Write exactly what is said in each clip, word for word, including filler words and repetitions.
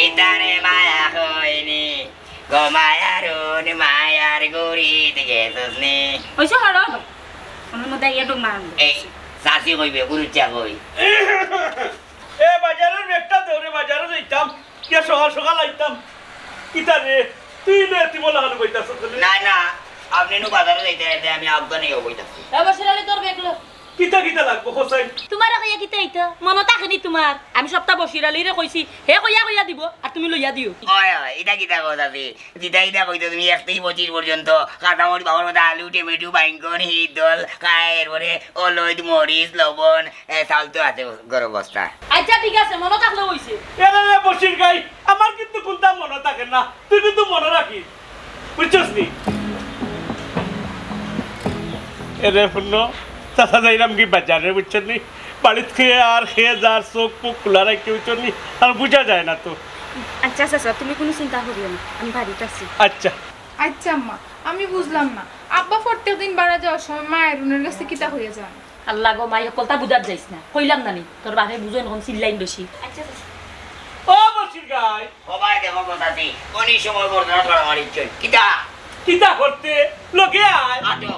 ইতারে মায়া কইনি, গো মায়ারুন মায়ার গুড়িত গেছস নি। ওই যে হলো, ওনার মধ্যে ইয়ে ডুব মারান। এই, চাচি কইবে, গুরুচা কই। এ, বাজারর ব্যাগটা দেও রে, বাজারো যাইতাম। কে সকাল সকাল আইতাম। কিতা রে, তুই নে, তুই বলে হালু কইতাছ না, না, আপনি নু বাজারো যাইতে যাইতে আমি আফগানে গিয়ে কইতাছি। এ বসির আলী, তোর ব্যাগ লো। কিতা কিতা লাগবো, হোসাইন? তোমারে কইয়া কিতা অইতো? মনো থাকেনি তোমার? আমি সবটা বসির আলীরে কইছি, হে কইয়া কইয়া দিবো, আর তুমি লইয়া দিও। অয়, অয়, ইটা কিতা কথা আছে? যেটা ইটা কইতো তুমি এক থাকি পঁচিশ পর্যন্ত, কাঁচামরিচ, বাবার মতো আলু, টমেটো, বাইঙ্গন, হিদল, কায়, এরপরে অলইদ, মরিচ, লবণ, এ, চাউল তো আছে ঘরো বস্তা। আচ্ছা, ঠিক আছে, মনো থাকলে অইছে। এরে রে বসির গাই, আমার কিন্তু কুন্তা মনো থাকে না, তুই কিন্তু মনো রাখিস, বুঝছস নি? এরে হুনো, চাচা যাইরাম কি বাজারে, বুঝছস নি? বাড়িত খেয়ে আর খেয়ে যার চোখ মুখ খোলা রাখি, বুঝছস নি? আর বুঝা যায় না তো। আচ্ছা চাচা, তুমি কোনো চিন্তা করিও না, আমি বাড়িত আছি। আচ্ছা। আচ্ছা আম্মা, আমি বুঝলাম না, আব্বা প্রত্যেক দিন বাড়া যাওয়ার সময় মায়ের উনের কাছে কিতা কইয়া যান? আল্লাহ গো, মাই হকলতা বুঝাত যাইস না, কইলাম না নি, তোর বাপে বুঝইন কম, চিল্লাইন বেশি। আচ্ছা চাচা। ও বসির গাই। ও ভাই, দেখো কথা দি, কোন সময় করতে না তোরা আমার ইজ্জত। কিতা? কিতা করতে? লগে আয়। আটো।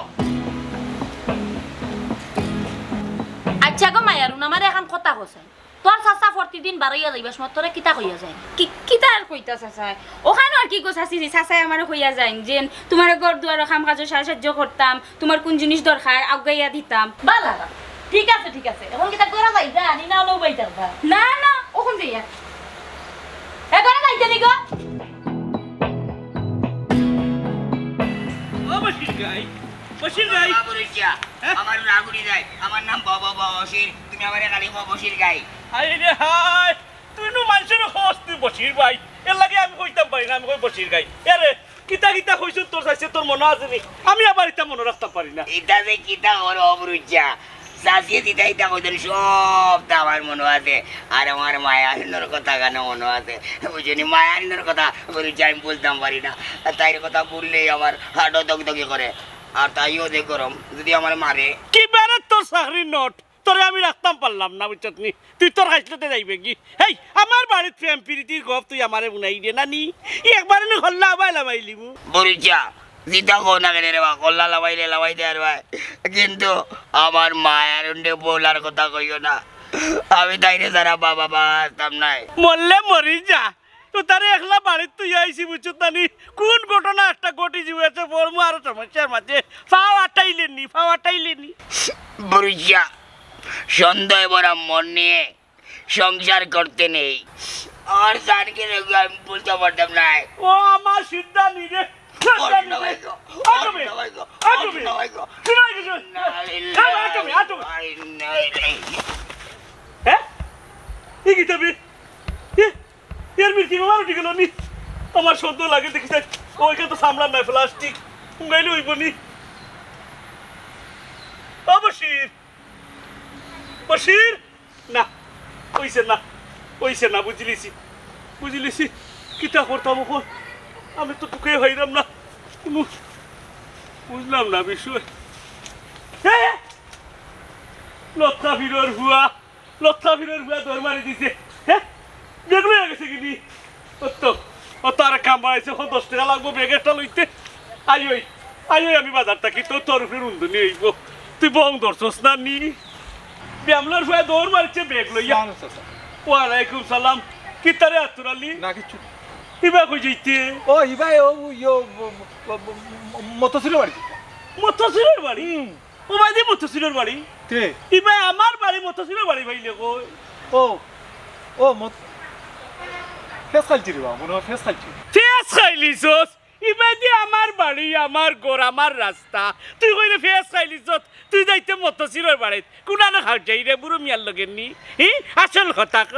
আচ্ছা গো মায়ারুন, আমারে এখন কথা কইছে। তোর চাচা প্রতিদিন বারইয়া যাইবার সময় তোরে কিতা কইয়া যায়? কি, কিতা আর কইতা চাচায়? ওখানো আর কি গো চাচি, চাচায় আমারে কইয়া যাইন যে তোমারে ঘর দুয়ারো কাম কাজো সাহায্য করতাম, তোমার কোন জিনিস দরকার আগাইয়া দিতাম। বালা, বালা। ঠিক আছে, ঠিক আছে। এখন কিতা ঘরো যাইবা? আনি না, অনো উবাই থাকবা? না, না, ওখান যাইয়া। এ, ঘরো যাইতে নি গো? ও বসির গাই, বসির গাই। বাবা বসির যা। হ্যাঁ? আমার রাগ উঠি যায়। আমার নাম বাবা, বাবা বসির। তুমি আমারে খালি কও বসির গাই। হায় রে হায়, তুই নু মানুষের হস তুই বসির ভাই। এর লাগি আমি কইতাম পারি না, আমি কই বসির গাই। এরে, কিতা কিতা কইছস তোর চাচিয়ে তোর মনো আছে নি? আমি আবার ইতা মনো রাখতাম পারি না। ইতা যে কিতা করো অবরুজা। চাচিয়ে যেতা ইতা কইছইন সবতা আমার মনো আছে। আর আমার মায়ারিনর কথা কেন মনো আছে? বুঝছো নি, মায়ারিনর কথা অবরুজা আমি ভুলতাম পারি না। আর তাইর কথা ভুললেই আমার হার্টও দগদগি করে। আর তাইও যে গরম, যদি আমার মারে। কিবারে তোর চাকরির নোট? তোরে আমি রাখতাম পারলাম না, বুঝছত নি? তুই তোর খাইছলতে যাইবে কি? হেই, আমার বাড়িত প্রেম পিরিতির গপ তুই আমারে বুনাই দে না নি? ই একবারে নি হল্লা আবাই লামাইলিমু। বরিচা, জিতা কও না কেনে রে বা, হল্লা লামাইলে লামাই দে আর ভাই। কিন্তু আমার মায়ারুনরে বলার কথা কইও না। আমি তাইরে ছাড়া বাবা বাঁচতাম নায়। মরলে মরি যা। তো তারে একলা বাড়িত তুই আইছি, বুঝছত না নি? কোন ঘটনা একটা ঘটি যাইবো, এতে পড়মু আরো সমস্যার মাঝে। ফাও আটাইলে নি, ফাও আটাইলে নি। বরিচা, সন্দেহ ভরা মন নিয়ে সংসার করতে নেই। আর জানকে দেখে আমি বলতে পারতাম না। ও আমার সিদ্ধা নিজে। অন্য ভাই গো, আটবে। অন্য ভাই গো, আটবে। অন্য ভাই গো। শুনো, এই যে, শুনো। না, এই আটবে, আটবে। না, এই, এই। হ্যাঁ? এই কি তবে? এ, এর মির কি বাবা উঠি গেল নি? আমার সন্দেহ লাগে, দেখি যাই। ও, এখানে তো সামলার নাই, প্লাস্টিক। উঙ্গাইলে হইব নি? ও, বশির। বশির। না, অইছে না, অইছে না, বুঝিলিছি, বুঝিলিছি। কিতা করতাম অখন? আমি তো ঢুকে হইলাম না, কুনু বুঝলাম না বিষয়। হে! লত্তা ফিরর হুয়া, লত্তা ফিরর হুয়া দৌড় মারি দিছে। হে! বেগ লইয়া গেছে কিনি? অত, অত আর কাম বাড়াইছে, অখন দশ টেকা লাগবো বেগ একটা লইতে। আই ওই, আই ওই আমি বাজার থাকি, তো তোর উপরে রুন্দনি অইব। তুই বং ধরছস না নি? ব্যামলার ফুয়া দৌড় মারছে বেগ লইয়া। সালাম চাচা। ওয়ালাইকুম সালাম। কিতারে আতুর আলী? না কিচ্ছু। ইবা কই যাইতে? ও, ইবা ও, ইয়ো, ম-, ম-, ম-, ম-, মতসিরের বাড়ি। মতসিরের বাড়ি? হুম। ও ভাই, দি মতসিরের বাড়ি। কে? ইবা আমার বাড়ি, মতসিরের বাড়ি ভাইলে কই? ও, ও, মত-, ফেস খাইলছি রে বাবা, মনে হয় ফেস খাইলছি। ফেস খাইলিছস? ইবাদি আমার বাড়ি, আমার ঘর, আমার রাস্তা। তুই কইলে ফেস খাইলিছস, তুই যাইতে মতসিরর বাড়িত। কুনানো খাও যাই রে, বুড়ো মিয়ার লগে নি? হি? আসল কথা ক,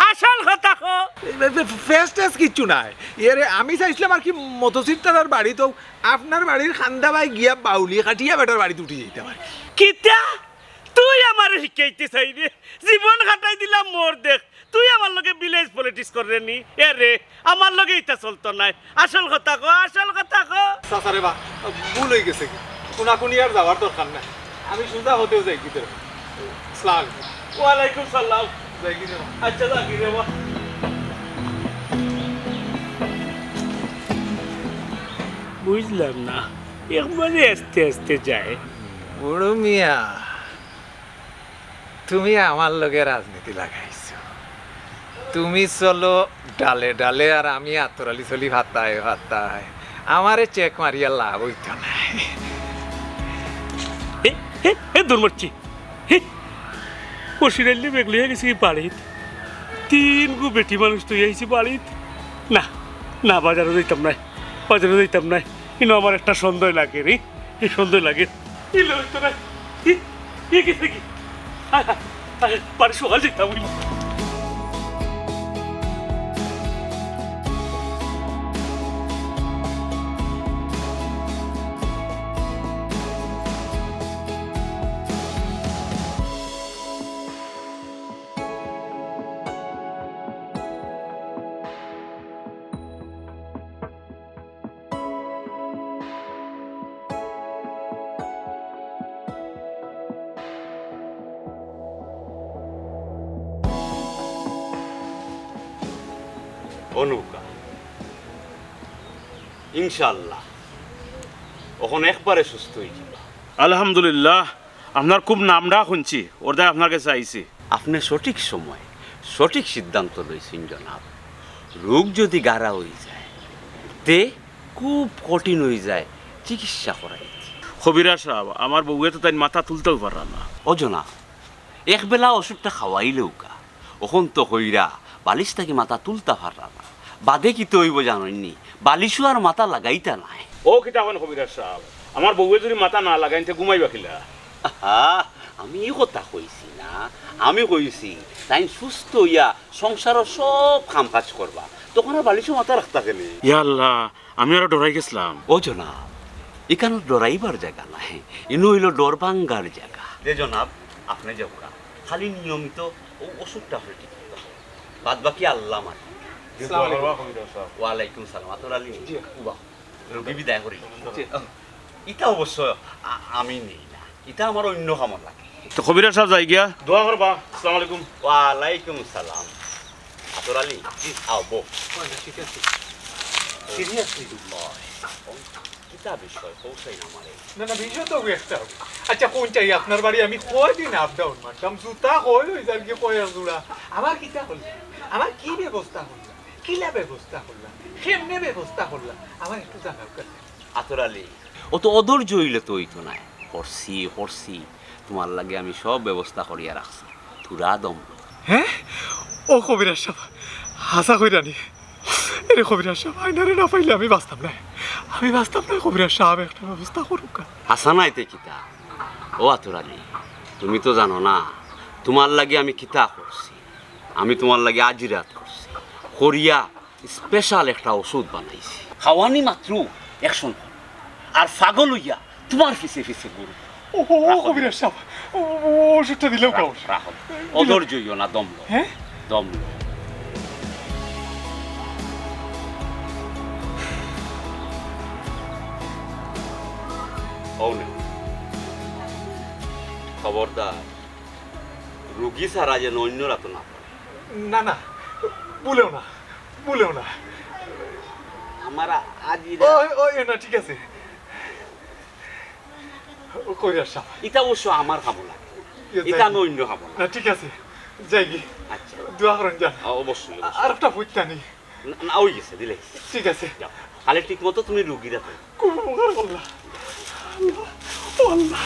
আসল কথা ক। এ, এ, এ, ফেস টেস কিচ্ছু নাই। এরে, আমি চাইছিলাম আর কি মতসির তারার বাড়িত, আপনার বাড়ির খান্দা বায় গিয়া বাউলি কাটিয়া বেটার বাড়িত উঠি যাইতাম আর কি। কিতা? তুই আমারে শিখাইতে চাই রে, জীবন কাটাই দিলাম মোর দেখ, তুই আমার লগে ভিলেজ পলিটিক্স কররে নি? এরে, আমার লগে ইতা চলতো নায়। আসল কথা ক, আসল কথা ক। চাচা রে বা, ভুল অই গেছে কি? কুনাকুনি আর যাওয়ার দরকার নাই। আমি সুজা হতেও যাই কি তোর। সালাম আলাইকুম। ওয়ালাইকুম সালাম। যাই কি রে বা? আচ্ছা, যাই কি রে বা? বুঝলাম না, একবারে আস্তে আস্তে যায়। বড় মিয়া, তুমি আমার লগে রাজনীতি লাগাইছো। তুমি চলো ডালে ডালে, আর আমি আতর আলী চলি ফাতায় ফাতায়। আমারে চেক মারিয়া লাভ অইতো নায়। এ, এ, এ, দৌড় মারছি। হে, ও সিরাইলে বেগ লইয়া গেছি কি বাড়িত? তিন গু বেটি মানুষ তো আইছি বাড়িত। না, না, বাজারো যাইতাম নায়, বাজারো যাইতাম নায়। কিন্তু আমার একটা সন্দেহ লাগে রে, এই সন্দেহ লাগে। ইলে অইতো নায়। ই, ই গেছে কি? হায়, হায়, হায়, বাড়ি সকাল যাইতাম অইবো। ও নৌকা, ইনশাআল্লাহ, অখন একবারে সুস্থ অইযিবা। আলহামদুলিল্লাহ, আপনার খুব নামডাক হুনছি, অর দায় আপনার গেছে আইছি। আপনে সঠিক সময় সঠিক সিদ্ধান্ত লইছইন জনাব। রোগ যুদি গাড়া অইযায়, তে খুব কঠিন অইযায় চিকিৎসা করাইতে। কবিরাজ সাব, আমার বউয়ে তো তাইন মাথা তুলতাউ পাররা না। ও জনাব, একবেলা ওষুধটা খাওয়াইলেউকা, অখন তো কইরা বালিশ থাকি মাথা তুলতা পাররা না। বাদে কিতা অইবো জানইননি? বালিশো আর মাথা লাগাইতা নায়। ও কিতা কইন কবিরাজ সাব, আমার বউয়ে যুদি মাথা না লাগাইন তে ঘুমাইবা কিলা? আহা, আমি ই কথা কইছি না, আমি কইছি তাইন সুস্থ অইয়া সংসারর সব কাম কাজ করবা, তখন আর বালিশো মাথা রাখতা কেনে? ইয়া আল্লাহ, আমি আরো ডরাই গেছলাম। ও জনাব, ইখানো ডরাইবার জাগা নায়, ইনো অইলো ডর ভাঙ্গার জাগা। যে জনাব, আপনে যাউক্কা, খালি নিয়মিত অউ ওষুধটা আপনে ঠিক করতা। বাদ বাকি আল্লাহ মালিক। জি, দোয়া করবা, কবিরাজ সাব। ওয়ালাইকুম সালাম। আতর আলী, জি। উবা, রোগী বিদায় করি। জি। ইতা অবশ্য আ-, আমি নেই না, ইতা আমার অইন্য কামো লাগে। তো কবিরাজ সাব যাই গিয়া। দোয়া করবা। আসসালামু আলাইকুম। ওয়ালাইকুম সালাম। আতর আলী, জি। আও, বও। অয় না, ঠিক আছে। Seriously? অয়। কিতা বিষয়? কওছাইন আমারে। না, না, বিষয় তো একটা। আচ্ছা, কওছাইন, আপনার বাড়ি আমি কয়দিন up down মারতাম, জুতা কয় অইযার গি কয় এক জোড়া। আমার কিতা করলা? আমার কি ব্যবস্থা করলা? কিলা ব্যবস্থা করলা? কেমনে ব্যবস্থা করলা? আমার একটু জানাউক্কা। আতর আলী, অত অধৈর্য অইলে তো অইতো নায়। করছি, করছি, তুমার লাগি আমি সব ব্যবস্থা করিয়া রাখছি। থুড়া দম লও। হে? ও কবিরাজ সাব, হাছা কইরানি? এরে কবিরাজ সাব, আইনারে না পাইলে আমি বাঁচতাম নায়। আমি বাঁচতাম নায় কবিরাজ সাব, একটা ব্যবস্থা করউক্কা। হাছা নায় তে কিতা? ও আতর আলী, তুমি তো জানো না, তুমার লাগি আমি কিতা করছি। আমি তুমার লাগি আজিরাত করছি। করিয়া special একটা ওষুধ বানাইছি। খাওয়ানি মাত্র action করো। আর পাগল অইয়া তুমার পিছে পিছে ঘুরবো। ও, ও, ও, রাখো কবিরাজ সাব, ও, ও, ওষুধটা দিলেউক্কা। রাখো, রাখো। অধৈর্য অইও না, দম লও। হে? দম লও। অউ নেও। খবরদার, রুগী ছাড়া যেন অইন্যর আতো না পড়ে। না, না, ভুলেও না, ভুলেও না। আমার আ-, আজি ও, ও, ও, না, ঠিক আছে। ও, কবিরাজ সাব। ইতা অবশ্য আমার কামো লাগে। ইয়ে, ইতা যাই। অন্য কামো লাগে। না, ঠিক আছে, যাইগি। আচ্ছা। দোয়া করইন যান। আ, অবশ্যই, অবশ্যই। আ-, আরেকটা ফুটতানি। না, না, অই গেছে, দিলে। ঠিক আছে। যাও। খালি ঠিক মতো তুমি রুগীর আতো। খুব উপকার করলা। আল্লাহ, ও আল্লাহ।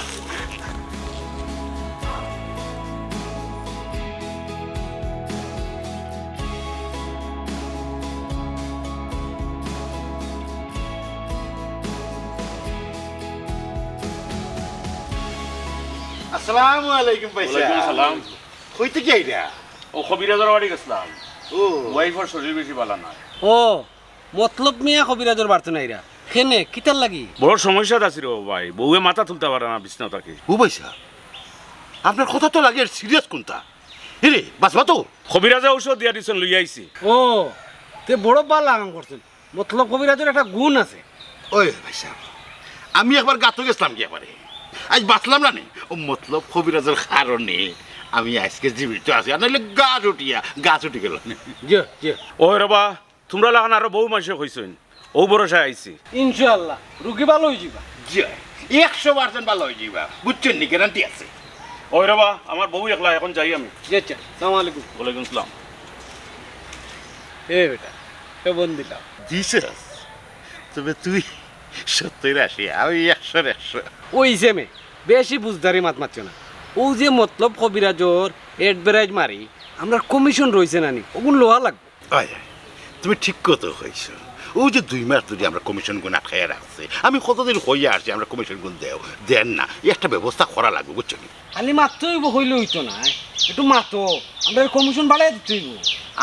আসসালামু আলাইকুম ভাইসাব। ওয়ালাইকুম আসসালাম। কই থাকি আইরা? ও, কবিরাজর বাড়ি গেছলাম। ও। Wife-র শরীর বেশি ভালা নায়। ও, মতলব মিয়া কবিরাজর বাড়িত নাইরা। কেনে, কিতার লাগি? বড় সমস্যাত আছি রে ভাই, বউয়ে মাথা তুলতা পারে না বিছনা থাকি। ও ভাইসাব, আপনার কথা তো লাগে serious কুনটা। এরে, বাঁচবা তো? কবিরাজে ঔষধ দিয়া দিছইন, লইয়া আইছি। ও, তে বড় ভালা কাম করছইন। মতলব কবিরাজর একটা গুণ আছে। ওই ভাইসাব, আমি একবার গাতো গেছলাম গি একবারে। আইজ বাঁচলাম না নি? ও মতলব কবিরাজর কারণে আমি আইজকে জীবিত আছি। আর নাইলে গাছ উঠিয়া, গাছ উঠি গেলো নে। জি, জি। ওই রে বা, তুমরা লাখান আরো বউত মানষে কইছইন, ও ভরসায় আইছি। ইনশাআল্লাহ, রুগী ভালা অইযিবা। জি, একশো percent ভালা অইযিবা, বুঝছইন নি? গ্যারান্টি আছে। ওই রে বা, আমার বউ একলা, এখন যাই আমি। জি আচ্ছা, সালাম আলাইকুম। ওয়ালাইকুম সালাম। এ বেটা, কেমন দিলাম? দিছস? তবে তুই সত্তর আশি, আমি একশো একশো। ওই যে মে, বেশি বুঝদারি মাত মাতিও না। অউ যে মতলব কবিরাজর advertise মারি, আমরার কমিশন রইছে না নি, অগুন লওয়া লাগবো। অয়, অয়, তুমি ঠিক কথা কইছো। অউ যে দুই মাস ধরি আমরার কমিশন গুন আটকাইয়া রাখছে, আমি কতদিন কইয়া আসছি আমরার কমিশন গুন দেও, দেন না, একটা ব্যবস্থা করা লাগবো, বুঝছো নি? খালি মাততে অইবো কইলে অইতো না, একটু মাতো, আমরার কমিশন বাড়াই দিতে অইবো।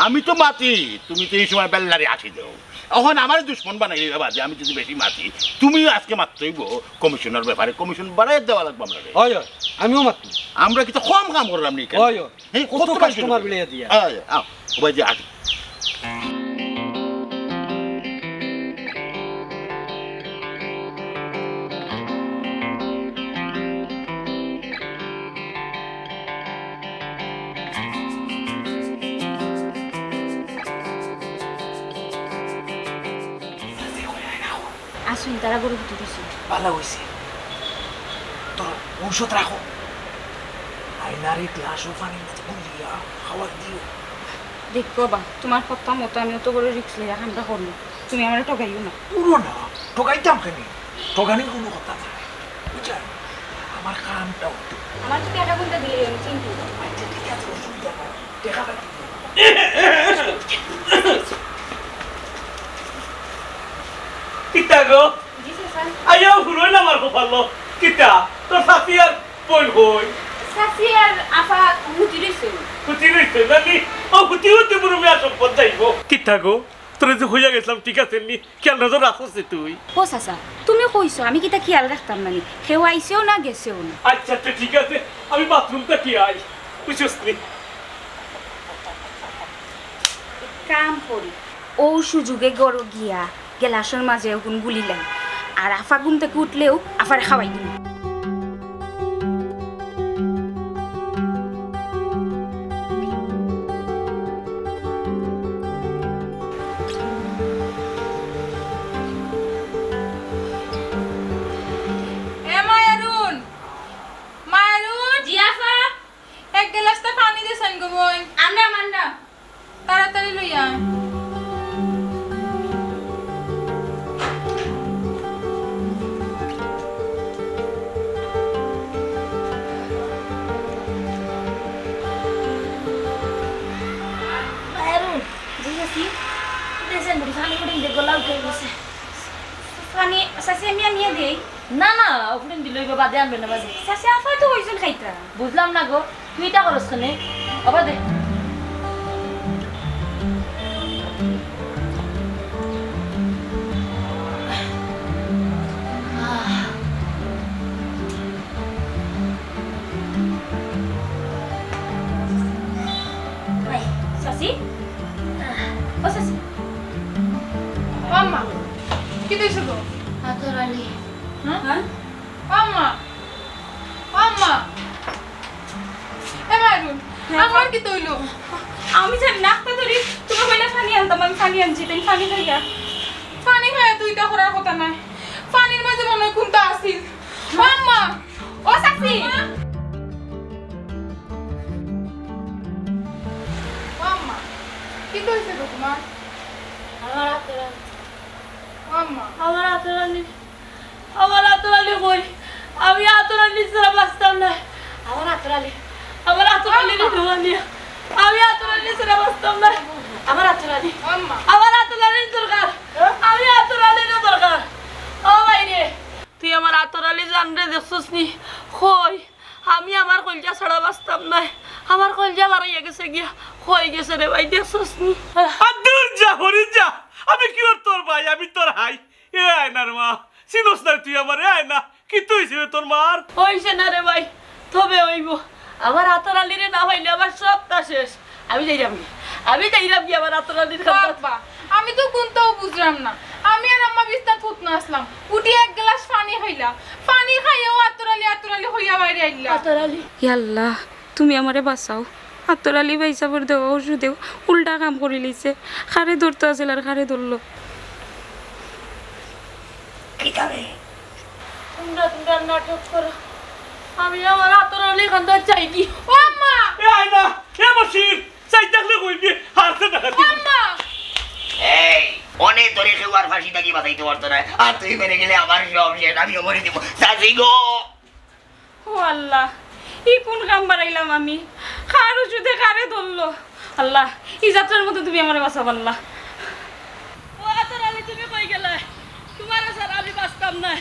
আমি তো মাতি, তুমি তো এই সময় বেল্লারে আসি দেও। এখন আমার দুশমন বানাই দিবা বাদে, আমি যদি বেশি মাতি, তুমিও আজকে মাততে অইবো কমিশনর ব্যাপারে, কমিশন বাড়াই দেওয়া লাগবো আমরারে। অয়, অয়, আমিও মাতমু। আমরা কিন্তু কম কাম করলাম নি কেন? অয়, অয়। হ্যাঁ, কত কত কাস্টমার কাস্টমার? বিলিয়া দিয়া। আয়, আও, ও ভাই যে আগে। আসুন, তারা গরু হুতি দিছে। ভালা অইছে। তোর ঔষধ রাখো। আয়নারে গ্লাসও পানির মাঝে গুলিয়া খাওয়াই দিও। দেখো বা, তোমার কথা মতো আমি অত বড় রিস্ক লইয়া কামটা করমু। তুমি আমারে ঠগাইও না। পুরো না, ঠগাইতাম কেনে? ঠগানির কোনো কথা নাই। বুঝছো? আমার কামটা অইতো। আমার তো টেকা কোনটা দিলে আমি চিন্তিত। আচ্ছা, ঠিক আছে, অসুবিধা নাই। টেকা পাইতে দিও। কিতা গো? জি, স্যার। আইয়া হুরইন আমার কপালো। কিতা? তোর চাচি আর বইন কই? চাচি আর আফা হুতি রইছে। হুতি রইছে, নানি? ও হুতি হুতি বুরু মিয়া সম্পদ যাইবো। কিতা গো? তোরে যে কইয়া গেছলাম, ঠিক আছে নি? খেয়াল নজর রাখছস নি তুই? ও চাচা, তুমি কইছো, আমি কিতা খেয়াল রাখতাম না নি? কেউ আইছেও না, গেছেও না। আচ্ছা, আচ্ছা, ঠিক আছে, আমি বাথরুম থাকি আই, বুঝছস নি? কাম করি, ও সুযোগে গরু গিয়া গেলাসর মাঝে ওগুন গুলিলাই, আর আফা ঘুম থাকি উঠলেও আফারে খাওয়াই দিমু। এ মায়ারুন, মায়ারুন। জি আফা। এক গ্লাস তা পানি দিছইন গো বইন। আনরাম, আনরাম। তাড়াতাড়ি লইয়া আয়। মায়ারুন, জি চাচি। দেখছেন বুড়ি, পানি ফুটিং দে গলা উঠে গেছে। পানি, চাচি, আমি আনিয়া দেই। না, না, অফুরিন দিলে অইবো, বাদে আনবে না, বাদে। চাচি, আফায় তো কইছইন খাইতা। বুঝলাম না গো, তুই ইতা করস কেনে? বাবা দে। চাচি? ও চাচি। ও আম্মা, কিতা অইছে গো? আতর আলী। হ্যাঁ? হ্যাঁ? ও আম্মা, ও আম্মা। এ মায়ারুন, হ্যাঁ? আমার কিতা অইলো? আমি জানি না, আখতা ধরি, তুমি কইলা পানি আনতাম, আমি পানি আনছি, তাই পানি খাইয়া। পানি খাইয়া তো ইতা করার কথা নায়। পানির মাঝে মনে অয় কুন্তা আছিল। ও আম্মা, ও চাচি। ও আম্মা, কিতা অইছে গো তোমার? আমার আতর আলী। ও আম্মা। আমার আতর আলী। আমার আতর আলী কই? আমি আতর আলী ছাড়া বাঁচতাম না। আমার আতর আলী, আমার আতর আলীরে দেওয়া নিয়া। আমি আতর আলী ছাড়া বাঁচতাম না। আমার আতর আলী। আম্মা। আমার আতর আলীর দরকার। আমি আতর আলীর দরকার। ও ভাই রে, তুই আমার আতর আলী জানরে দেখছস নি? কই? আমি আমার কলজা ছাড়া বাঁচতাম না। আমার কলজা বারইয়া গেছে গিয়া। কই গেছে রে ভাই, দেখছস নি? আর দূর যা, হরি যা। আমি কিওর তোর ভাই, আমি তোর হাই। এ আয়নার মা, চিনস না তুই আমারে, আয়না? কিতা অইছে রে তোর মার? অইছে না রে ভাই, তবে অইবো। আমার আতর আলীরে না পাইলে আমার সবতা শেষ। আমি যাইরাম গি, আমি যাইরাম গি আমার আতর আলীর কান্দাত। বাবা, আমি তো কুন্তাও বুঝরাম না। আমি আর আম্মা বিছনাত হুতনা আছলাম, উঠি এক গ্লাস পানি খাইলা, পানি খাইয়াও আতর আলী, আতর আলী কইয়া বাইরে আইলা। আতর আলী। ইয়াল্লা, তুমি আমারে বাঁচাও। আতর আলী ভাইসাবর দেওয়া ওষুধেও উল্টা কাম করিলিছে। কারে ধরতো আছিল আর কারে ধরলো। কিতাবে? তোমরা, তোমরা নাটক করো। আমি আমার আতর আলী খান্দার চাই কি? ও আম্মা! এ আয়না, এ বশির, চাই থাকলে কই দিয়ে হারছে টাকা দিব। আম্মা! এই, অনে তোরে কেউ আর ফাঁসি থাকি বাঁচাইতে পারতো না। আর তুই মেরে গেলে আমার সব শেষ, আমিও মরে দিব। চাচি গো! ও আল্লাহ, ই কোন কাম বাড়াইলাম আমি? কার ওষুধে কারে ধরলো? আল্লাহ, ই যাত্রার মধ্যে তুমি আমারে বাঁচাও আল্লাহ। ও আতর আলী, তুমি কই গেলে? তুমারে ছাড়া আমি বাঁচতাম না।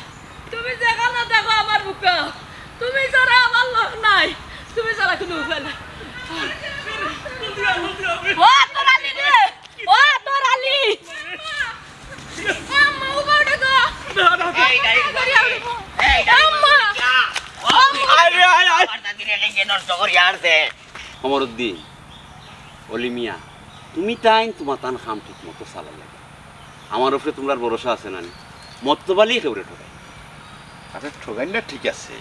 তুমি যেখানো থাকো আমার বুকে, তুমি ছাড়া আমার লোক নাই। তুমি ছাড়া কোনো উপায় নাই। ও আতর আলী রে, ও আতর আলী। আম্মা, উবাও ডাকো। এই, এই, এই, এই, আম্মা। আয় রে, আয়, আয়। আমার দাদিরে রেখে নষ্ট করি আর দে। কমরুদ্দিন, অলি মিয়া, তুমি তাইন তুমার তান কাম ঠিক মতো চালাইলায়। আমার উপরে তুমরার ভরসা আছে না নি? মত্তব আলী কেউরে ঠগায়? আচ্ছা, ঠগাইন না ঠিক আছে,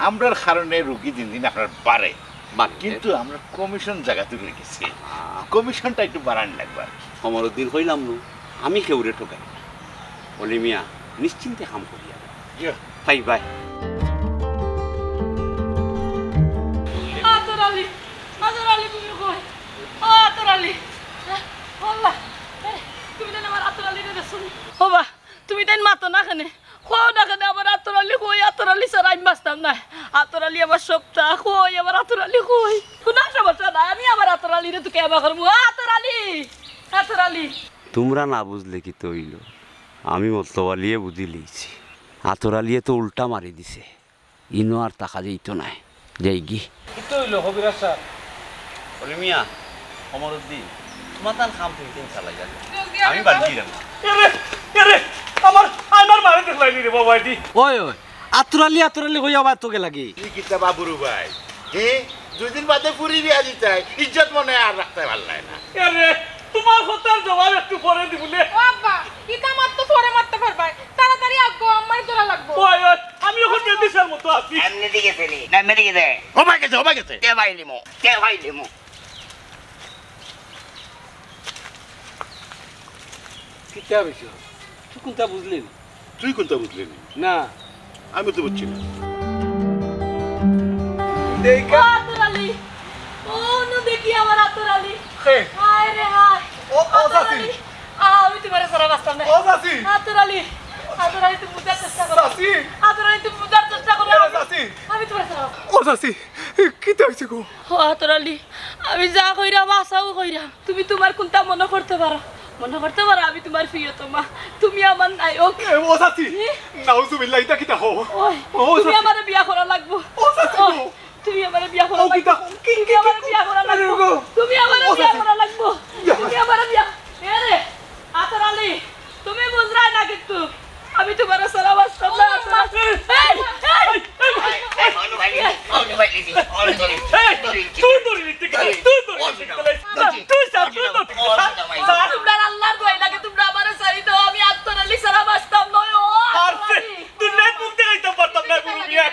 আমরার কারণে রুগী দিন দিন আপনার বাড়ে, বাড়ে। কিন্তু আমরা কমিশন জাগাত রই গেছি, আহ। কমিশনটা একটু বাড়ান লাগবে আর কি। কমরুদ্দিন কইলাম নু, আমি কেউরে ঠগাই না। অলি মিয়া, নিশ্চিন্তে কাম করিয়া যাও। জি। Bye bye. আতর আলী, আতর আলী, তুমি কই? ও আতর আলী, আল্লাহ, তুমি তাইন আমার আতর আলীরে দেখছো নি? ও বা, তুমি তাইন মাতো না কেনে? কও না কেনে আমার আতর আলী কই? আতর আলী ছাড়া আমি বাঁচতাম না। আতর আলী আমার সবটা, কই আমার আতর আলী কই? কোনো সমস্যা নাই, আমি আমার আতর আলীরে তুকে এবা করমু। আতর আলী, আতর আলী। তুমরা না বুঝলে কিতা অইলো? আমি মতলব আলীয়ে বুঝিলিছি। আতর আলীয়ে তো উল্টা মারি দিছে। ইনো আর থাকা যাইতো নায়। যাইগি। কিতা অইলো কবিরাজ সাব? অলি মিয়া, কমরুদ্দিন, তুমার তান কাম তুমি তিন চালাই যাও। আমি বাড়ি যাইরাম। এরে, এরে, আমার, আমার মারে দেখলায় নি রে বাবা, এটি। ওই, ওই, আতর আলী, আতর আলী কইয়া আবার তো গেলাগি। ই কিতা বা বুরু ভাই? হে? দুই দিন বাদে ফুরি বিয়া দিতায়, ইজ্জত মনে আর রাখতায় পারলায় না। এরে, তুমার কথার জবাব একটু পরে দিমু নে। ও আব্বা, ইতা মাত তো পরে মারতে পারবায়। তাড়াতাড়ি আগ, আম্মারে ধরা লাগবো। ওই, ওই, আমি অখন বেদিশার মতো আছি। এমনি দিকে ছেলে, না, এমনি দিকে দে। ও ভাই গেছে, ও ভাই গেছে। কে ভাই লিমো, কে ভাই লিমো। কিতা বিষয়? তুই কোনটা বুঝলি না? তুই কোনটা বুঝলি না? না। আমি তো বুঝছি না। দেখা। আতর আলী। ও, নু দেখি আমার আতর আলী। কে? হায় রে হায়। ও, ও, আতর চাচি। আলী। আ, আমি তুমারে ছাড়া বাঁচতাম না। ও, চাচি। আতর আলী। আতর আলী, তুমি বুঝার চেষ্টা করো। চাচি। আতর আলী, তুমি বুঝার চেষ্টা করো। এ, চাচি। আমি তুমারে ছাড়া বাঁচতাম না। ও, চাচি। কিতা অইছে গো? ও, আতর আলী। আমি যা কইরাম, হাছাউ কইরাম। তুমি তুমার কুনতা মনো করতে পারো, মনো করতে পারো আমি তুমার প্রিয়তমা, তুমি আমার নায়ক। এ, ও চাচি, জি? নাউজুবিল্লাহ, ইতা কিতা কও? ওই, ও তুমি চাচি। আমারে বিয়া করা লাগবো। ও চাচি ওই, গো। তুমি আমারে বিয়া করা ও লাগবো। কিতা? কি, তুমি কি, আমারে কি, বিয়া করা আরে লাগবো। গো। তুমি আমারে ও বিয়া চাচি। করা লাগবো। ইয়া। তুমি আমারে বিয়া, এ রে, আতর আলী, তুমি বুঝরায় না কিন্তু। আমি তুমারে ছাড়া বাঁচতাম না, আতর আলী। এই, এই, এই, এই, এই, অনু ভাই, অনু ভাই, অনু ভাই, এই, অনু ভাই। তুই দৌড়ি দিতে গেলে, তুই দৌড়ি দিতে গেলে। তুই যা, তুই দৌড়ি দিতে গেলে। তুমরার আল্লাহর দোয়াই লাগে, তুমরা আমারে ছাড়ি দেও, আমি আতর আলী ছাড়া বাঁচতাম নায়, ও আতর আলী। দুনিয়ার মুখ দেখাইতাম পারতাম না, বুরু মিয়া।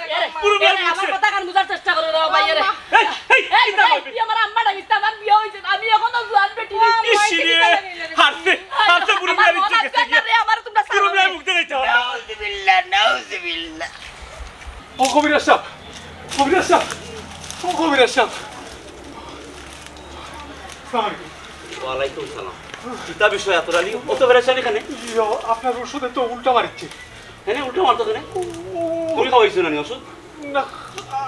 বুরু মিয়া, আমার কথা কান বুঝার চেষ্টা করো রে ভাই, এ রে। এই, এই, এই, কিতা এই, কইবে? তুই আমার আম্মা ডাকিস না, আমার বিয়া অইছে না, আমি অখনো জোয়ান বেটি রে। ইস রে, হারছে, হারছে বুরু মিয়া, আমার মন আজকে না রে, আমারে তুমরা ছাড়ো রে। বুরু মিয়া মুখ দেখাইতাম। নাউজুবিল্লাহ, নাউজুবিল্লাহ। ও কবিরাজ সাব, কবিরাজ সাব, ও কবিরাজ সাব। আসসালামু আলাইকুম। ওয়ালাইকুম সালাম। কিতা বিষয় আতর আলী? অত পেরেশানি কেনে? ইয়ো, আপনার ওষুধে তো উল্টা মারিচ্ছে। কেনে উল্টা মারতো কেনে? ও, তুমি খাওয়াইছো না নি ওষুধ? না,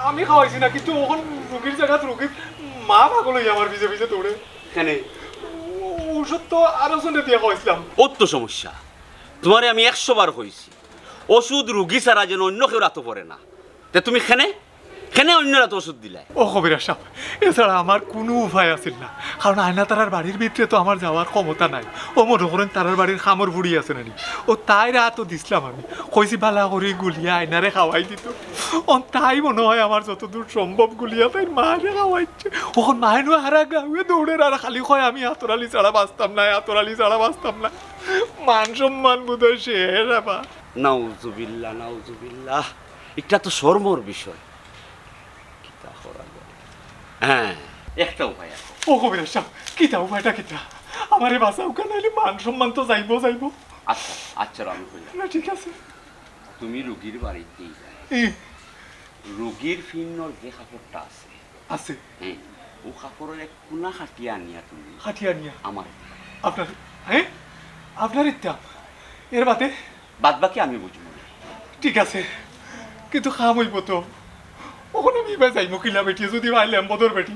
আমি খাওয়াইছি না, কিন্তু অখন রুগীর জাগাত রুগীর মা পাগল অইয়া আমার পিছে পিছে দৌড়ে। কেনে? ও, ওষুধ তো আরো জনে দিয়া খাওয়াইছিলাম। অত সমস্যা। তুমারে আমি একশো বার কইছি, ওষুধ রুগী ছাড়া যেন অইন্য কেউর আতো পড়ে না। তে তুমি কেনে, কেনে অইন্যর আতো ওষুধ দিলায়? ও কবিরাজ সাব, এছাড়া আমার কুনু উপায় আছিল না, কারণ আয়না তারার বাড়ির ভিতরে তো আমার যাওয়ার ক্ষমতা নাই। ও মনো করইন তারার বাড়ির কামর ফুড়ি আছে না নি, ও তাইর আতো দিছলাম আমি, কইছি ভালা করি গুলিয়া আয়নারে খাওয়াই দিতো। অন তাই মনো অয় আমার যতদূর সম্ভব গুলিয়া তাইর মারে খাওয়াইছে। অখন মায়ে নু হারা গাউয়ে দৌড়ের আর খালি কয় আমি আতর আলী ছাড়া বাঁচতাম নায়, আতর আলী ছাড়া বাঁচতাম নায়। মান সম্মান বোধহয় শেষ আবার। নাউজুবিল্লাহ, নাউজুবিল্লাহ। ইটা তো শরমর বিষয়। কিতা করা যায়? হ্যাঁ, একটা উপায় আছে। ও কবিরাজ সাব, কিতা উপায়টা কিতা? আমারে বাঁচাউক্কা, নাইলে মান সম্মান তো যাইবো, যাইবো। আচ্ছা, আচ্ছা, আমি কইলাম। না, ঠিক আছে। তুমি রুগীর বাড়িত যাইবায়। ই। রুগীর ফিন্দর যে কাপড়টা আছে, আছে। হ্যাঁ, ও কাপড়র এক কুনা কাটিয়া আনিয়া তুমি কাটিয়া আনিয়া আমারে দিবায়। আপনার, হ্যাঁ? আপনারে দিতাম। এর বাদে? বাদ বাকি আমি বুঝমু। ঠিক আছে, কিন্তু কাম অইবো তো। অখন আমি ইবায় যাইমু কিলা বেটি, যদি পাইলাম বদর বেটি।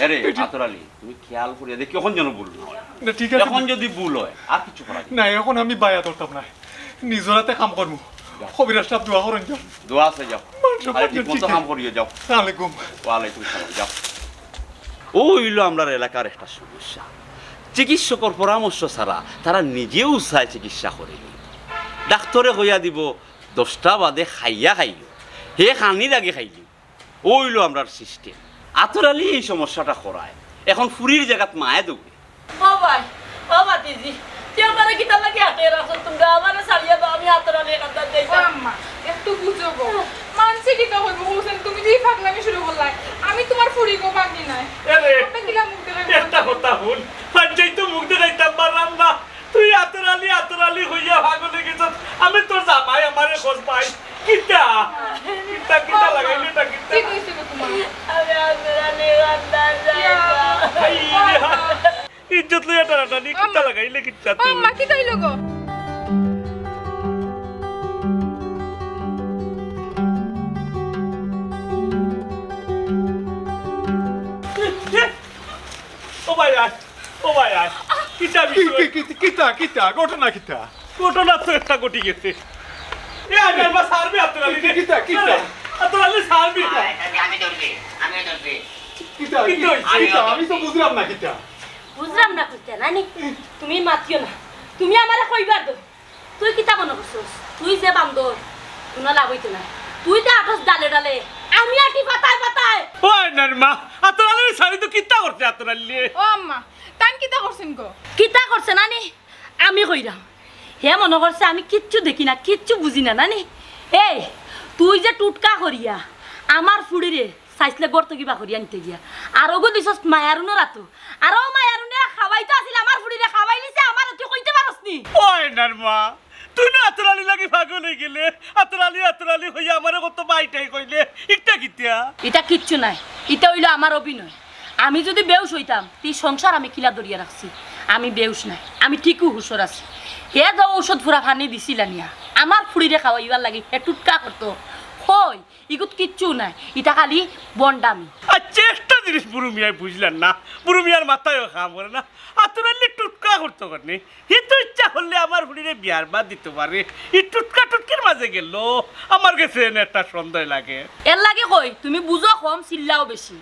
এরে, বেটি। আতর আলী, তুমি খেয়াল করিয়া দেখি, অখন যেন ভুল না অয়। না, ঠিক আছে। অখন যদি ভুল অয়, আর কিছু করা যাইবো না। না, অখন আমি বায়া ধরতাম না। নিজর আতে কাম করমু। যাও। কবিরাজ সাব দোয়া করইন, যাও। দোয়া আছে, যাও। মান সম্মান আরে, ঠিক মতো ঠিক কাম করিও, যাও। আসসালামু আলাইকুম। ওয়ালাইকুম সালাম, যাও। ও অইলো আমরার এলাকার একটা সমস্যা। চিকিৎসকর পরামর্শ ছাড়া তারা নিজেউ চায় চিকিৎসা করেনি। ডাক্তরে কইয়া দিবো, "দশটা বাদে খাইয়া খাইও।" হে খানির আগে খাইলি। অইলো আমরার system। আতর আলী এই সমস্যাটা করায়। অখন ফুরির জাগাত মায়ে দৌড়ে। ও ভাই, ও ভাতিজি, তুই আমারে কিতার লাগি আটকে রাখছো? তুমরা আমারে ছাড়িয়া দাও, আমি আতর আলীর কান্দাত যাই। ও আম্মা, একটু বুঝো গো। মানষে কিতা কইবো কওছাইন, তুমি যে এই পাগলামি শুরু করলায়। আমি তুমার ফুরি গো, ভাগ্নি নায়। এরে, একটা কিলা মুখ দেখাই একটা কথা হুন, পাঞ্জাই তো মুখ দেখাইতাম পারলাম না। তুই আতর আলী, আতর আলী কইয়া পাগল অই গেছস। আমি তোর জামাই, আমারে কস ভাই। কিতা? কিতা, কিতা লাগাইলে এটা কিতা? কি কইছে গো তুমার? আমি আতর আলীর কান্দাত যাই না। হায় রে হায়। ইজ্জত লইয়া টানাটানি, কিতা লাগাইলে কিতা তুই? আম্মা, কিতা অইলো গো? ও ভাই, আয়। ও ভাই, আয়। কিতা কি, বিষয়? কি, কি, কিতা, কিতা? ঘটনা কিতা? ঘটনা তো একটা ঘটি গেছে। এ, আমি আমার সার্ভে আতর আলী রে। কিতা, কিতা? আতর আলী সার্ভে। আয়, আমি, আমি ধরছি, আমি ধরছি। কিতা, কিতা কিতা, হইছে? কিতা? আমি তো বুঝলাম না কিতা। বুঝলাম না কিতা, নানি? তুমি মাতিও না। তুমি আমারে কইবার দেও। তুই কিতা মনো করছস? তুই যে বান্দর, কুনু লাভ অইতো নায়। তুই যে আটস ডালে ডালে, আমি আটি পাতায় পাতায়। ও আয়নার মা, আতর আলীর শাড়ি তো কিতা করছে আতর আলীয়ে? ও আম্মা, তাইন কিতা করছইন গো? কিতা করছে নানি? আমি কইরাম। হে মনো করছে আমি কিচ্ছু দেখি না, কিচ্ছু বুঝি না, নানি? এই, তুই যে টুটকা করিয়া আমার ফুড়িরে চাইছলে ঘর থাকি বার করি আনতে গিয়া। আর ওগু দিছস মায়ারুনর আতো। আর ও মায়ারুনে খাওয়াইতো আছিল আমার ফুড়িরে, খাওয়াইলিছে আমারে, তুই কইতে পারস নি? ও আয়নার মা, তুই না আতর আলীর লাগি পাগল অই গেলে, আতর আলী, আতর আলী কইয়া আমারে কত বাইটাই কইলে, ইটা কিতা? ইটা কিচ্ছু নায়, ইটা অইলো আমার অভিনয়। আমি যদি বেহুশ অইতাম, তে সংসার আমি কিলা ধরিয়া রাখছি? আমি বেহুশ নায়, আমি ঠিকউ হুশর আছি। হে যে ঔষধ ফুরা পানি দিছিল আনিয়া, আমার ফুড়িরে খাওয়াইবার লাগি হে টুটকা করতো। কই, ইগুত কিচ্ছু নাই, ইটা খালি ভন্ডামি। আচ্ছা, একটা জিনিস বুরু মিয়ায় বুঝলাম না, বুরু মিয়ার মাথায়ও কাম করে না। আতর আলী টুটকা করতো কেনে? হি তো ইচ্ছা করলে আমার ফুড়িরে বিয়ার বাদ দিতো পারে। ই টুটকা টুটকির মাঝে গেল, আমার গেছে এনে একটা সন্দেহ লাগে। এর লাগি কই, তুমি বুঝো কম, চিল্লাও বেশি।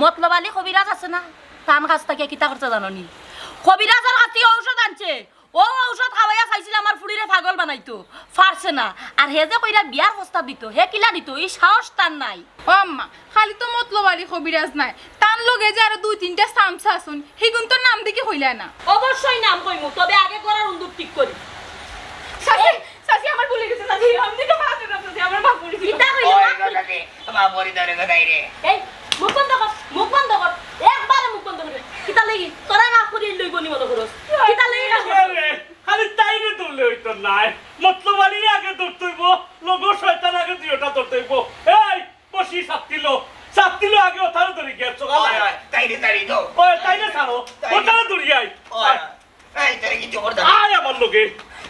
মতলব আলী কবিরাজ আছে না, তান কাছ থাকি কিতা করছে জানো নি? কবিরাজর কাছ থাকি ঔষধ আনছে, ও ঔষধ খাওয়াইয়া চাইছিল আমার ফুড়িরে পাগল বানাইতো, পারছে না। আর হে যে কইরা বিয়ার প্রস্তাব দিতো, হে কিলা দিতো, ই সাহস তার নাই। ও আম্মা, খালি তো মতলব আলী কবিরাজ নায়, তান লগে যে আরো দুই তিনটা চামচা আছইন, হিগুনতর নাম দেখি কইলায় না। অবশ্যই নাম কইমু, তবে আগে গলার উন্দুর ঠিক করি। চাচি, চাচি, আমার ভুল অই গেছে, চাচি, আমি তো মাফ করে দাও, চাচি, আমার মাফ করে দিও। কিতা কইলে ওই মাফ করে? কথা দে, মাফ করে দাও রে, কথা রে। এই, মুখ বন্ধ কর, মুখ বন্ধ কর, একবারে মুখ বন্ধ কর। কিতা লাগি? তোরা মাফ করি লইব নি মনে করস? কিতা লাগি মাফ করি? আরে, খালি তাইরে ধরলে অইতো নায়। মতলব আলীরে আগে ধরতে অইব, লগর শয়তান আগে দুইটা ধরতে অইব। এই, বসি সাত্তিলো, সাত্তিলো আগে ওথারে ধরি গিয়া চোখা ওই, লাগে। ওই, তাইরে, তাইরে ধর। ওই, তাইরে ছাড়ো, তাইরে। ওথারে ধরি আই। ওই, আয়। এই, তাইরে কিছু করতে না। আয় আমার লগে।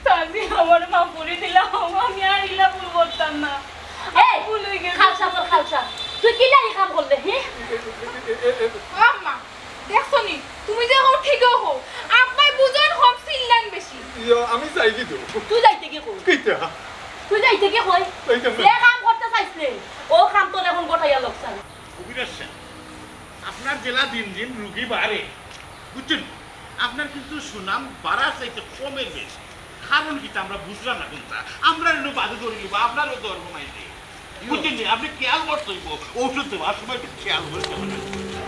চাচি, আমার মাফ করি দিলাম, আমি আর ইলা ভুল করতাম না। এই, ভুল অই গেছে। খালসা তো খালসা, তুই কিলা ই কাম করলে, হে? ও আম্মা, দেখছো নি? তুমি যে কও ঠিকও কও। আব্বায় বুঝইন কম, চিল্লাইন বেশি। ইয়ো, আমি যাই কি দো? তুই যাইতে কি কই? কিতা? তুই যাইতে কি কই? যাইতাম না। যে কাম করতে চাইছলে, ও কাম তোর এখন গোটাইয়া লোকসান। কবিরাজ সাহেব, আপনার জেলা দিন দিন রুগী বাড়ে, বুঝছেন? আপনার কিন্তু সুনাম বাড়ার চাইতে কমে বেশি। কারণ কিতা আমরা বুঝলাম না কোনটা। আমরা এনে বাদে ধরে নিব, আপনারও ধর্ম নাই যে। বুঝছেন নি? আপনি খেয়াল করতে হইব, ঔষধ দেওয়ার সময় একটু খেয়াল করে দেবেন।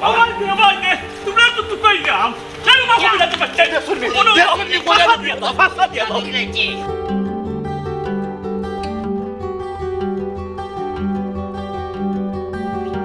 বাবা, বাবা, তোমরা তো তুকাই নাম। কেন মা কবিরাজ বাচ্চা? শুনবি, শুনবি, ফাঁসা দিয়া দাও, ফাঁসা দিয়া দাও।